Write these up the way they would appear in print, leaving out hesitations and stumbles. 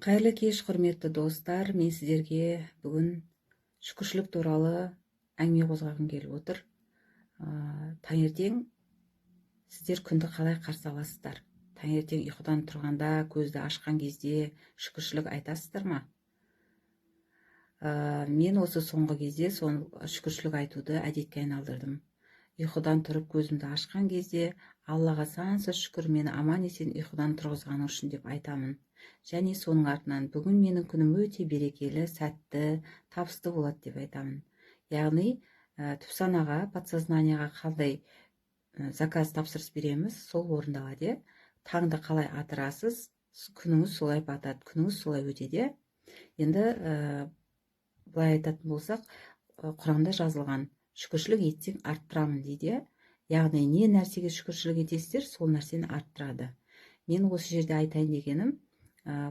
Қайырлы кеш, құрметті достар! Мен сіздерге бүгін шүкіршілік туралы әңгіме қозғағым келіп отыр. Таңертең сіздер күнді қалай қарсы аласыздар? Таңертең ұйқыдан тұрғанда, көзді ашқан кезде шүкіршілік айтасыздар ма? Мен осы соңғы кезде сол шүкіршілік айтуды әдетке айналдырдым. Ұйқыдан тұрып, көзімді ашқан кезде: «Аллаға сансыз шүкір, мені аман есен ұйқыдан тұрғызғаның үшін», – деп айтамын. Және соның артынан: «Бүгін менің күнім өте берекелі, сәтті, табысты болады», – деп айтамын. Яғни түпсанаға, подсознание ға қандай заказ, тапсырыс береміз, сол орындалады, иә. Таңды қалай атырасыз, күніңіз солай батады, күніңіз солай өтеді, иә. Енді былай айтатын болсақ, Құранда жазылған: «Шүкіршілік етсең, арттырамын», – дейді, иә. Яғни не нәрсеге шүкіршілік етесіздер, сол нәрсені арттырады. Мен осы жерде айтайын дегенім,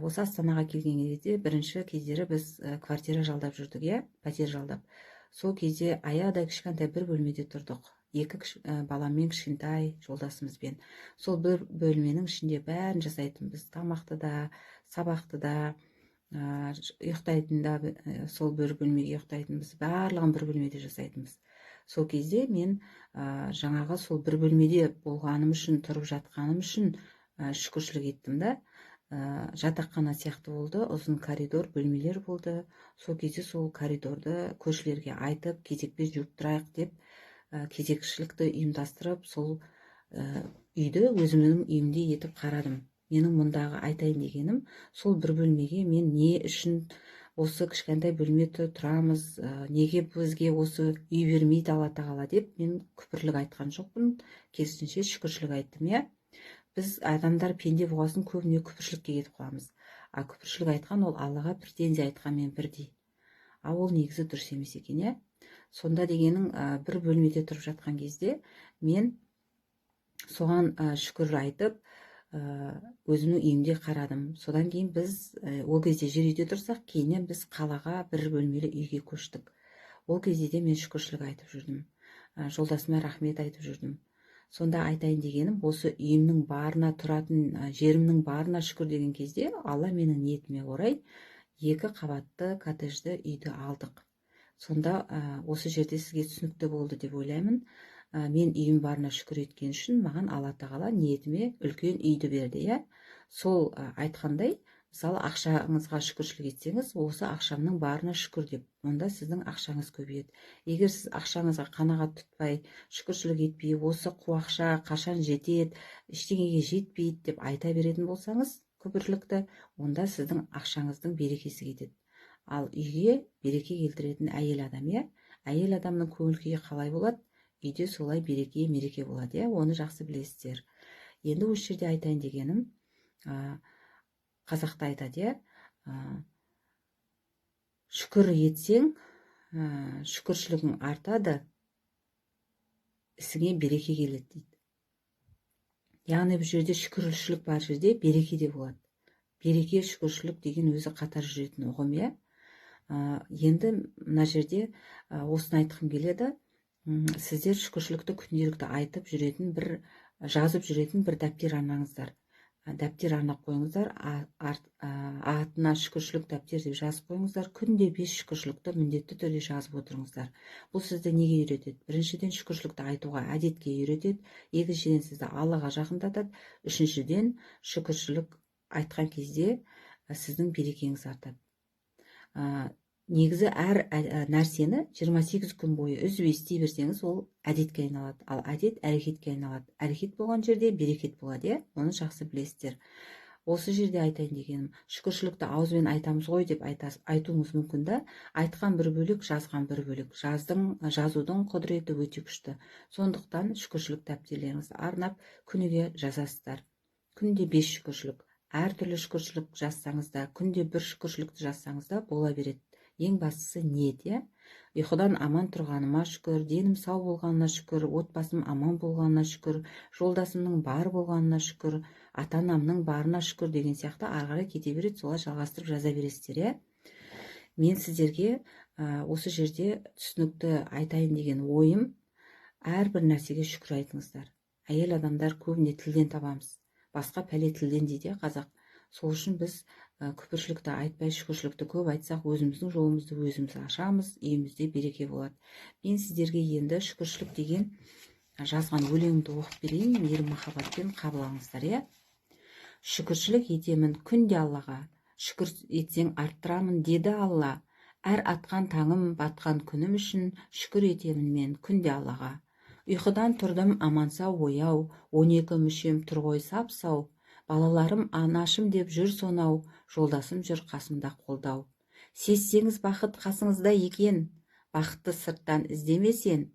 осы Астанаға келген кезде бірінші кездері біз квартира жалдап жүрдік, иә, пәтер жалдап. Сол кезде аядай кішкентай бір бөлмеде тұрдық, екі баламмен, кішкентай жолдасымызбен. Сол бір бөлменің ішінде бәрін жасайтынбыз: тамақты да, сабақты да, ұйықтайтын да сол бір бөлмеге ұйықтайтынбыз, барлығын бір бөлмеде жасайтынбыз. Сол кезде мен жаңағы сол бір бөлмеде болғаным үшін, тұрып жатқаным үшін шүкіршілік еттім да. Жатақхана сияқты болды, ұзын коридор, бөлмелер болды. Сол кезде сол коридорды көршілерге айтып, кезекпен жуып тұрайық деп, кезекшілікті ұйымдастырып, сол үйді өзімнің үйімдей етіп қарадым. Менің мұндағы айтайын дегенім, сол бір бөлмеге мен не үшін осы кішкентай бөлмеде тұрамыз, неге бізге осы үй бермейді Алла Тағала деп мен күпірлік айтқан жоқпын, керісінше шүкіршілік айттым, иә. Біз, адамдар, пенде болғасын, көбіне күпіршілікке кетіп қаламыз. А күпіршілік айтқан ол Аллаға претензия айтқанмен бірдей. А ол негізі дұрыс емес екен, иә. Сонда дегенің, бір бөлмеде тұрып жатқан кезде мен соған шүкір айтып, өзімнің үйімде қарадым. Содан кейін біз ол кезде жер үйде тұрсақ, кейіннен біз қалаға бір бөлмелі үйге көштік. Ол кезде де мен шүкіршілік айтып жүрдім, жолдасыма рахмет айтып жүрдім. Сонда айтайын дегенім, осы үйімнің барына, тұратын жерімнің барына шүкір деген кезде, Алла менің ниетіме орай екі қабатты коттеджді үйді алдық. Сонда осы жерде сізге түсінікті болды деп ойлаймын. Мен үйім барына шүкір еткен үшін маған Алла Тағала ниетіме үлкен үйді берді, иә. Сол айтқандай, мысалы, ақшаңызға шүкіршілік етсеңіз, осы ақшамның барына шүкір деп, онда сіздің ақшаңыз көбейеді. Егер сіз ақшаңызға қанағат тұтпай, шүкіршілік етпей, осы қу ақша қашан жетеді, ештеңеге жетпейді деп айта беретін болсаңыз күпірлікті, онда сіздің ақшаңыздың берекесі кетеді. Ал үйге береке келтіретін әйел адам, иә. Әйел адамның көңіл күйі қалай болады, үйде солай береке, мереке болады, иә, оны жақсы білесіздер. Енді осы жерде айтайын дегенім, қазақта айтады, иә, шүкір етсең, шүкіршілігің артады, ісіңе береке келеді дейді. Яғни бұл жерде шүкіршілік бар жерде береке де болады. Береке, шүкіршілік деген өзі қатар жүретін ұғым, иә. Енді мына жерде осыны айтқым келеді: сіздер шүкіршілікті күнделікті айтып жүретін, бір жазып жүретін бір дәптер арнаңыздар, дәптер арнап қойыңыздар. Атына «Шүкіршілік дәптер» деп жазып қойыңыздар. Күнде бес шүкіршілікті міндетті түрде жазып отырыңыздар. Бұл сізді неге үйретеді? Біріншіден, шүкіршілікті айтуға әдетке үйретеді. Екіншіден, сізді Аллаға жақындатады. Үшіншіден, шүкіршілік айтқан кезде сіздің берекеңіз артады. Негізі әр нәрсені 28 күн бойы үзбей істей берсеңіз, ол әдетке айналады. Ал әдет әрекетке айналады. Әрекет болған жерде берекет болады, иә, оны жақсы білесіздер. Осы жерде айтайын дегенім, шүкіршілікті ауызбен айтамыз ғой деп айтуыңыз мүмкін да. Айтқан бір бөлек, жазған бір бөлек. Жазудың құдіреті өте күшті. Сондықтан шүкіршілік дәптерлеріңізді арнап, күніге жазасыздар. Күнде бес шүкіршілік, әртүрлі шүкіршілік жазсаңыз да, күнде бір шүкіршілікті жазсаңыз да бола береді. Ең бастысы ниет, иә. Ұйқыдан аман тұрғаныма шүкір, денім сау болғанына шүкір, отбасым аман болғанына шүкір, жолдасымның бар болғанына шүкір, ата анамның барына шүкір деген сияқты ары қарай кете береді. Солай жалғастырып жаза бересіздер, иә. Мен сіздерге осы жерде түсінікті айтайын деген ойым, әрбір нәрсеге шүкір айтыңыздар. Әйел адамдар көбіне тілден табамыз, басқа пәле тілден дейді қазақ. Сол үшін біз күпіршілікті айтпай, шүкіршілікті көп айтсақ, өзіміздің жолымызды өзіміз ашамыз, үйімізде береке болады. Мен сіздерге енді шүкіршілік деген жазған өлеңімді оқып берейін, мейірім махаббатпен қабыл алыңыздар, иә. Шүкіршілік етемін күнде Аллаға, шүкір етсең арттырамын деді Алла. Әр атқан таңым, батқан күнім үшін шүкір етемін мен күнде Аллаға. Ұйқыдан тұрдым аман сау ояу, 12 мүшем тұр ғой сап сау. Балаларым анашым деп жүр сонау, жолдасым жүр қасымда қолдау. Сезсеңіз, бақыт қасыңызда екен, бақытты сырттан іздеме сен.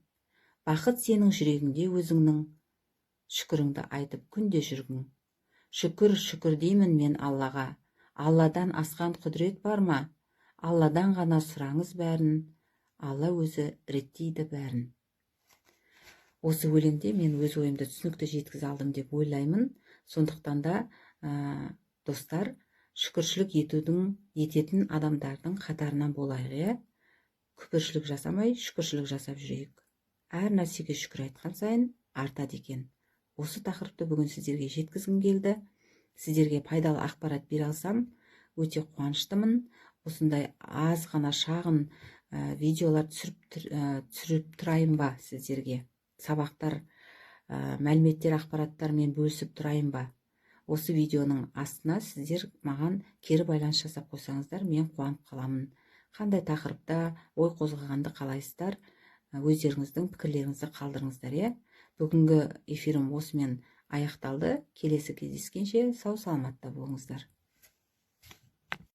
Бақыт сенің жүрегіңде өзіңнің, шүкіріңді айтып күнде жүргін. Шүкір, шүкір деймін мен Аллаға, Алладан асқан құдірет бар ма? Алладан ғана сұраңыз бәрін, Алла өзі реттейді бәрін. Осы өлеңде мен өз ойымды түсінікті жеткізе алдым деп ойлаймын. Сондықтан да, достар, шүкіршілік ететін адамдардың қатарынан болайық, иә. Күпіршілік жасамай, шүкіршілік жасап жүрейік. Әр нәрсеге шүкір айтқан сайын артады екен. Осы тақырыпты бүгін сіздерге жеткізгім келді. Сіздерге пайдалы ақпарат бере алсам, өте қуаныштымын. Осындай аз ғана шағын видеолар түсіріп тұрайын ба сіздерге? Сабақтар, мәліметтер, ақпараттармен бөлісіп тұрайын ба? Осы видеоның астына сіздер маған кері байланыс жасап қойсаңыздар, мен қуанып қаламын. Қандай тақырыпта ой қозғағанды қалайсыздар? Өздеріңіздің пікірлеріңізді қалдырыңыздар, иә. Бүгінгі эфирім осымен аяқталды. Келесі кездескенше сау саламатта болыңыздар.